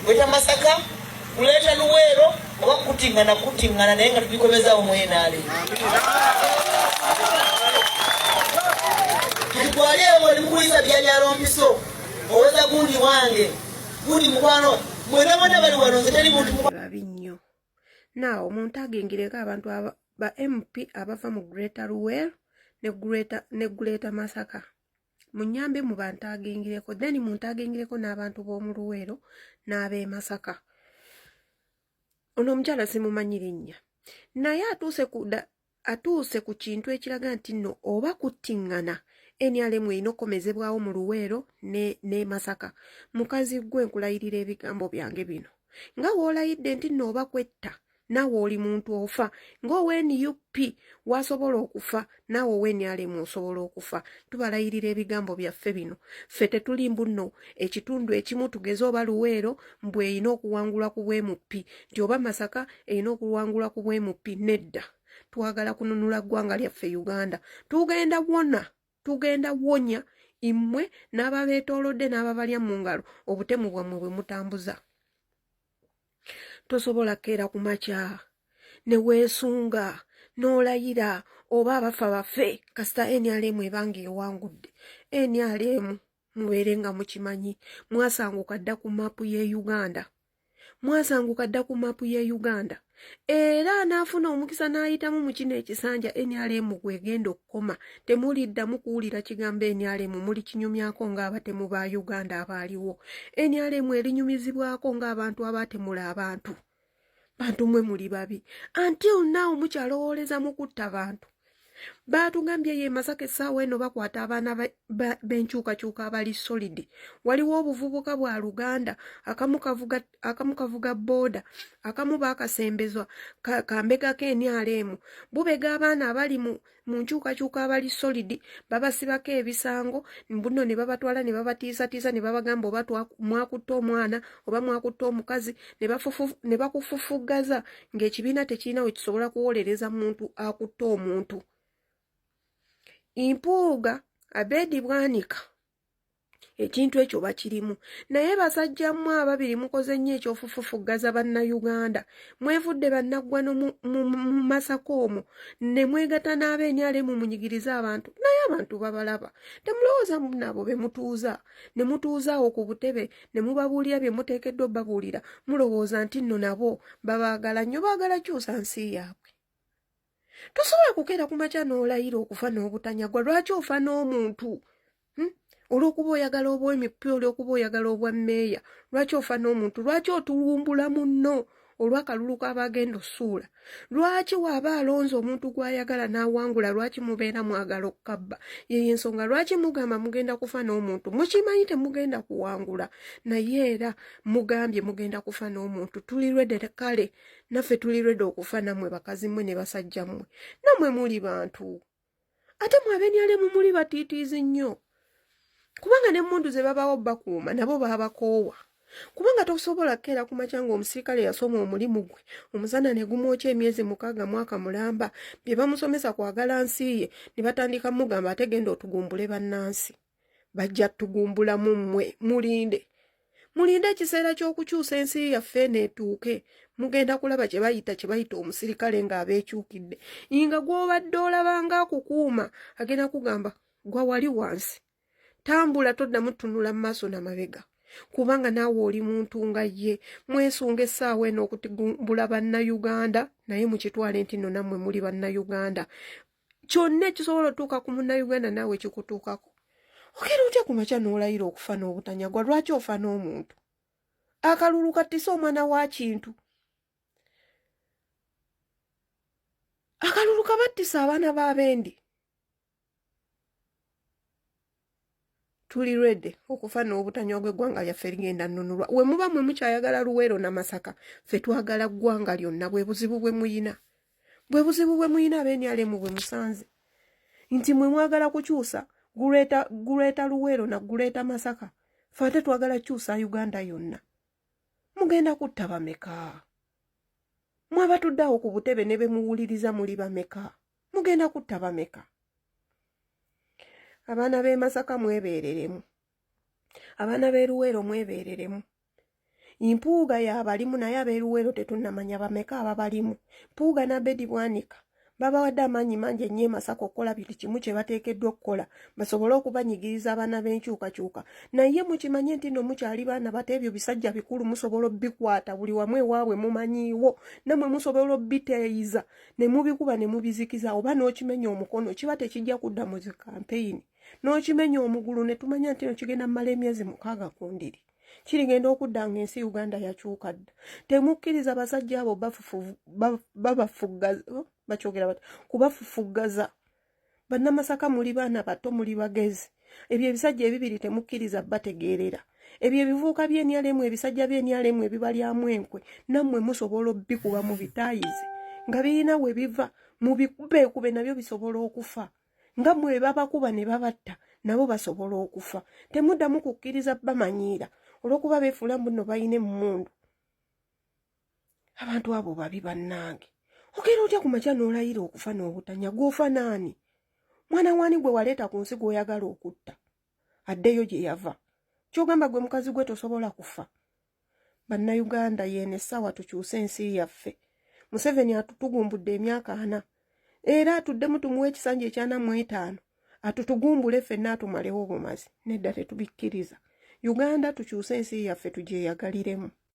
Greater Masaka, Greater Luweero oba kutingana kutingana, naye nga tubikomezaawo mu NRM. Kati gwali eyo ng'oli mukulisa byanyalo mpiso, oweza gundi wange gundi mukwano, mwena mwena bali wano, nze teri muntu babi nnyo. Naawe omuntu agingireko abantu ba MP abava mu Greater Luweero ne Greater Masaka, munyambe mu bantu agingireko, then muntu agingireko n'abantu b'omu Luweero n'ab'e Masaka. Ono omukyala simumanyi linnya, naye atuuse ku kintu ekiraga nti nno oba kuttiŋŋana NRM erina okukomezebwawo mu Luweero ne Masaka. Mukazi ggwe, nkulayirira ebigambo byange bino, nga w'olayidde nti nno oba kwetta, naawe oli muntu ofa ng'owa NUP wasobola okufa, naawe owa NRM osobola okufa. Tubalayirira ebigambo byaffe bino. Ffe tetuli mbu nno ekitundu ekimu, tugeze oba Luweero mbu erina okuwangulwa ku bwa MP, nti oba Masaka erina okuwangulwa ku bwa MP. Nedda, twagala kununula ggwanga lyaffe Uganda. Tugenda wona, tugenda wonya immwe n'ababeetoolodde n'ababalya mu ngalo obutemu bwammwe bwe mutambuza. Tosobola kkeera ku makya ne weesunga n'olayira oba abafa bafe kasita NRM ebanga ewangudde. NRM, mubeere nga mukimanyi, mwasanguka dda ku maapu y'e Uganda, mwasanguka dda ku maapu y'e Uganda. Era anaafuna omukisa n'ayitamu mu kino ekisanja NRM gwegenda okukoma, temuliddamu kuwulira kigambo NRM. Muli kinyumyako ng'abatemu ba Uganda abaaliwo. NRM erinyumizibwako ng'abantu abaatemula abantu. Bantu mwe muli babi. Until now mukyalowooleza mu kutta bantu. Baatugambye ye Masaka essaawa eno bakwata abaana b'enkyukakyuka abali solid. Waliwo obuvubuka bwa Luganda, akamu kavuga booda, akamu baakasembezwa kambegako NRM, bubega abaana abali mu nkyukakyuka abali solid, babasibako ebisango mbuno ne babatwala ne babatiisatiisa ne babagamba oba mwakutte omwana oba mwakutte omukazi, ne bakufufuggaza ng'ekibiina tekirina we kisobola kuwolereza muntu akutte omuntu. Mpuuga Abedi Bwanika ekintu ekyo bakirimu. Naye basajja mmwe ababiri mukoze nnyo ekyofufufuggaza Bannayuganda. Mwevudde bannaggwano mu Masaka omwo ne mwegatta n'aba NRM munyigirize abantu, naye abantu babalaba. Temulowooza nabo be mutuuza ne mutuuzaawo ku butebe ne mubabuulira bye muteekeddwa obbabuulira, mulowooza nti nno nabo babaagala nnyo, baagala kyusa nsi yaabwe. Tosobola kukeera ku makya n'olayira okufa n'obutanyagwa. Lwaki ofa n'omuntu? Olw'okuba oyagala obwemipi, olw'okuba oyagala obwa mmeeya, lwaki ofa n'omuntu? Lwaki otulumbula munno olw'akalulu k'abagenda ossuula? Lwaki waaba alonze omuntu gw'ayagala n'awangula, lwaki mubeera mwagala okukabba? Yeyo ensonga lwaki mugamba mugenda kufa n'omuntu. Mukimanyi temugenda kuwangula, naye era mugambye mugenda kufa n'omuntu. Tuli ready, kale naffe tuli ready okufa nammwe. Bakazi mmwe ne basajja mmwe, nammwe muli bantu. Ate mwe aba NRM muli batiitiizi nnyo, kubanga n'emmundu ze babawo bakuuma nabo babakoowa, kubanga tosobola kukeera ku makya ng'omusirikale yasoma omulimu gwe omusana ne gumwokya emyezi 6, mwaka mulamba, bye bamusomesa kwagala nsi ye, ne batandika mugamba ate genda otugumbule bannansi. Bajja tugumbulamu mmwe. Mulinde, mulinde ekiseera ky'okukyusa ensi yaffe eno etuuke, mugenda kulaba kye bayita omusirikale ng'abeekyukidde, nga gw'obadde olaba ng'akukuuma agenda kugamba gwa wali wansi, tambula, toddamu tunula mu maaso namabega, kubanga naawe oli muntu nga ye. Mwesunga essaawa eno okutugumbula Bannayuganda, naye mukitwale nti nno nammwe muli Bannayuganda. Kyonna ekisobola otuuka ku Munnayuganda naawe kikutuukako. Okeera otya ku makya n'olayira okufa n'obutanyagwa? Lwaki ofa n'omuntu? Akalulu kattise omwana wa Kintu, akalulu kabattisa abaana b'abendi. Tuli ready okufa n'obutanywa gw'eggwanga lyaffe ligenda nnunulwa. We muba mwe mukyayagala Luweero na Masaka, ffe twagala ggwanga lyonna. Bwe buzibu bwe muyina, bwe buzibu bwe muyina aba NRM bwe musanze nti mwe mwagala kukyusa Greater Luweero na Greater Masaka, fe ate twagala kukyusa Uganda yonna. Mugenda kutta bameka? Mwabatudde awo ku butebe ne be muwuliriza muli bameka? Mugenda kutta bameka? Abaana b'e Masaka mwebeereremu, abaana b'e Luweero mwebeereremu. Mpuuga yabalimu naye ab'eruweero tetunnamanya bameka ababalimu. Mpuuga n'Abedi Bwanika babawadde amaanyi mangi ennyo e Masaka okukola buli kimu kye bateekeddwa okukola basobole okubanyigiriza abaana b'enkyukakyuka. Naye mukimanye nti nno mukyali baana bato, ebyo bisajja bikulu musobola obikwata buli wamu ewaabwe mumanyiiwo, nammwe musobola obiteeyiza ne mubikuba ne mubizikiza oba n'okimenya omukono kiba tekijja kudda mu zi kampeyini n'okimenya omugulu ne tumanya nti no kigenda mumala emyezi 6 ku ndiri. Kirigenda okudda ng'ensi Uganda yakyuka dda. Temukkiriza basajja abo babafuggaza, bakyogera bati kubafufuggaza. Bannamasaka muli baana bato, muli bagezi. Ebyo ebisajja ebibiri temukkiriza bategeerera. Ebyo ebivuuka by'enyalemu, ebisajja by'enyalemu ebibalyamu enkwe, nammwe musobola obbikuba mu bitaayize nga birina we biva, mubikubeekube nabyo bisobola okufa. Nga mwe babakuba ne babatta, nabo basobola okufa. Temuddamu kukkiriza bamanyiira olw'okuba beefuula mbu nno balina emmundu. Abantu abo babi bannange. Okeera otya ku makya n'olayira okufa n'obutanya? Gw'ofa naani? Mwana waani gwe waleeta ku nsi gw'oyagala okutta addeyo gye yava? Ky'ogamba gwe mukazi gwe tosobola kufa? Bannayuganda, yeeno essaawa tukyuse ensi yaffe. Museveni atutugumbudde emyaka 40, era atuddemu tumuwe ekisanja eky'45 atutugumbule ffenna atumalewo obumazi. Nedda, tetubikkiriza. Uganda, tukyuse ensi yaffe tugyeyagaliremu.